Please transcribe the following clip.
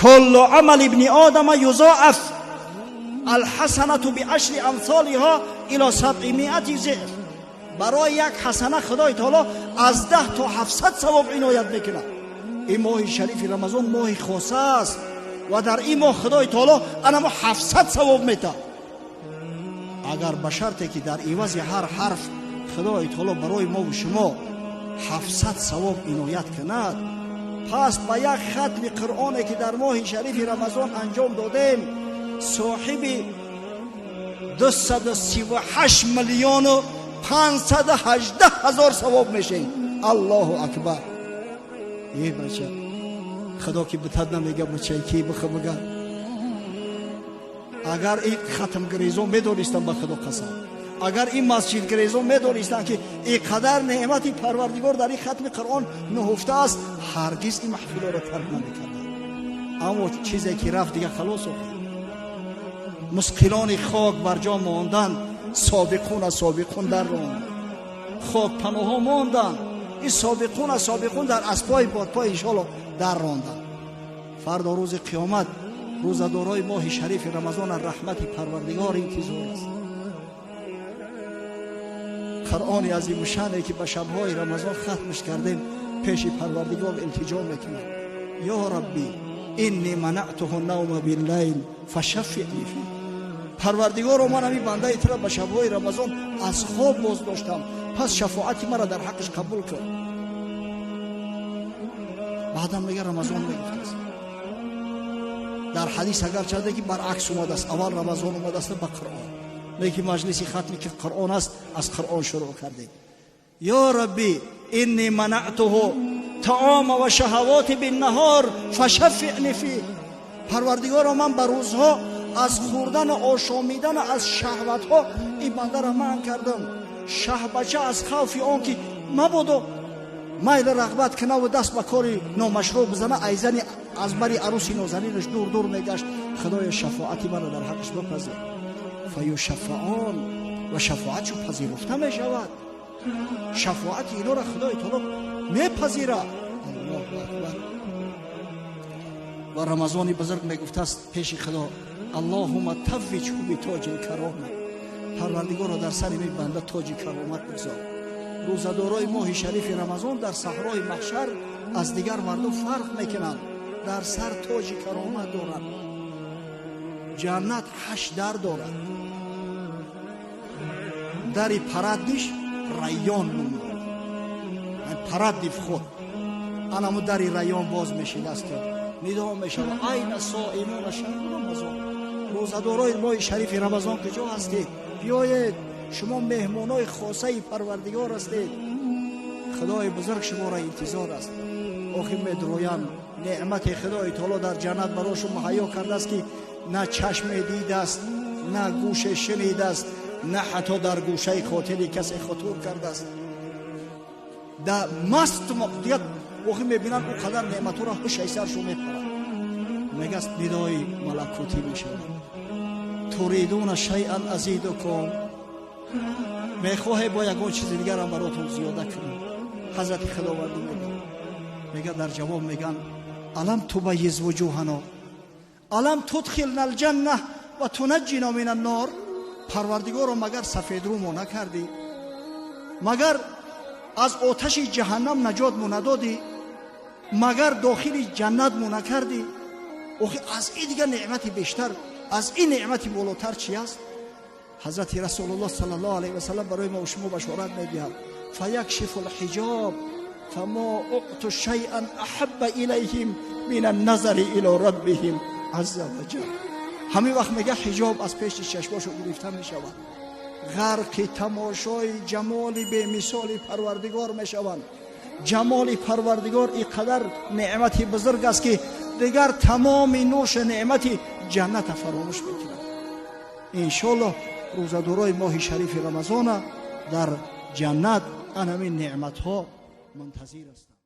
كل عمل ابن آدم يضاعف الحسنة بعشر أمثالها إلى 700 ضعف. برای یک حسنه خدای تعالی از 10 تا 700 ثواب عنایت میکنه. این ماه شریف رمضان ماه خاصه است و در این ماه خدای تعالی انما 700 ثواب میده، اگر به شرطی که در عوض هر حرف خدای تعالی برای ما و شما 700 ثواب عنایت کند، پس با یک ختم قرآنی که در ماه شریف رمضان انجام دادیم صاحب 238,518,000 ثواب میشیم. الله اکبر. ای بچه خدا که بتد نمیگه بچه کی بخو بگه. اگر این ختم گریزون میدونستم به خدا قسم، اگر این مسجد گریزون میدونستم که اینقدر نعمت پروردگار در این ختم قرآن نهفته است، هرگز این محفل را ترک نمیکردم. اما چیزی که رفت دیگه خلاص شد. مسقلان خاک بر جا ماندن، سابقون از سابقون در راندن، خاک پناها ماندن، این سابقون از سابقون در اسپای بادپای انشالله در راندن. فردا روز قیامت روزدارای ماه شریف رمضان رحمت پروردگار انتظار است. قرآن عظیم شانه که به شب‌های رمضان ختمش کردیم پیش پروردگار التجا میکنه، یا ربی انی منعته النوم باللیل فشفعنی فیه. پروردگار من همین بنده تو را به شب‌های رمضان از خواب باز داشتم، پس شفاعت مرا در حقش قبول کن. بعدم میگه رمضان میگفت است. در حدیث اگر چنده که برعکس اومده است، اول رمضان اومده است به قرآن، لیکن مجلس ختمی که قرآن است از قرآن شروع کرده. یا ربی انی منعته طعام و شهوات بالنهار فشفعنی فیه. پروردگارا من به روزها از خوردن و آشامیدن از شهوت ها این بنده را منع کردم. شهبچه از خوف آن که مبادا میل رغبت کنه و دست به کار نامشروع بزنه، ایزنی از بری عروسی نازنینش دور دور میگشت، خدای شفاعتی مرا در حقش بپذیر. فیشفعان و شفاعتشو پذیرفته میشود. شفاعت اینا را خدای تعالی میپذیره. الله اکبر. و رمضان بزرگ میگفت است پیش خدا، اللهم توجه بتاج الکرامه. پروردگار را در سر می بنده تاج کرامت بگذار. روزه‌دارای ماه شریف رمضان در صحرای محشر از دیگر مردم فرق میکنند، در سر تاج کرامت دارند. جنت 8 در دارد. در پردیش ریان نام دارد، پردیف خود انمو در ریان باز میشید است، ندا میشود عین صائمون شهر رمضان. روزه‌دارای ماه شریف رمضان کجا هستید؟ بیایید، شما مهمانای خاصه پروردگار هستید. خدای بزرگ شما را انتظار است. آخر میدرویم نعمت خدای تعالی در جنت براشون مهیا کرده است که نه چشم دید است، نه گوش شنید است، نه حتی در گوشه خاطر کسی خطور کرده است. در مست دیگه وقتی میبینن او قدر نعمت را هوش سرشون میپرد. میگه ندای ملکوتی میشود، تریدون شیئا ازیدکم، میخواه با یگان چیز دیگر هم براتون زیاده کنم. حضرت خداوند میگه در جواب میگن الم تبیض وجوهنا الم تدخلنا الجنه و تنجینا من النار. پروردگارا مگر سفید رو ما نکردی؟ مگر از آتش جهنم نجات مو ندادی؟ مگر داخل جنت مو نکردی؟ آخه از این دیگر نعمت بیشتر، از این نعمت بالاتر چی است؟ حضرت رسول الله صلی الله علیه و سلم برای ما و شما بشارت میدهد، فیکشف الحجاب فما اعطوا شیئا احب الیهم من النظر الی ربهم عز وجل. همین وقت میگه حجاب از پیش چشماشو گرفته میشود، غرق تماشای جمال به مثال پروردگار میشوند. جمال پروردگار اینقدر نعمت بزرگ است که دیگر تمام نوش نعمت جنت فراموش میکنند. انشالله روزه‌دارای ماه شریف رمضان در جنت ان همین نعمت ها منتظر هستند.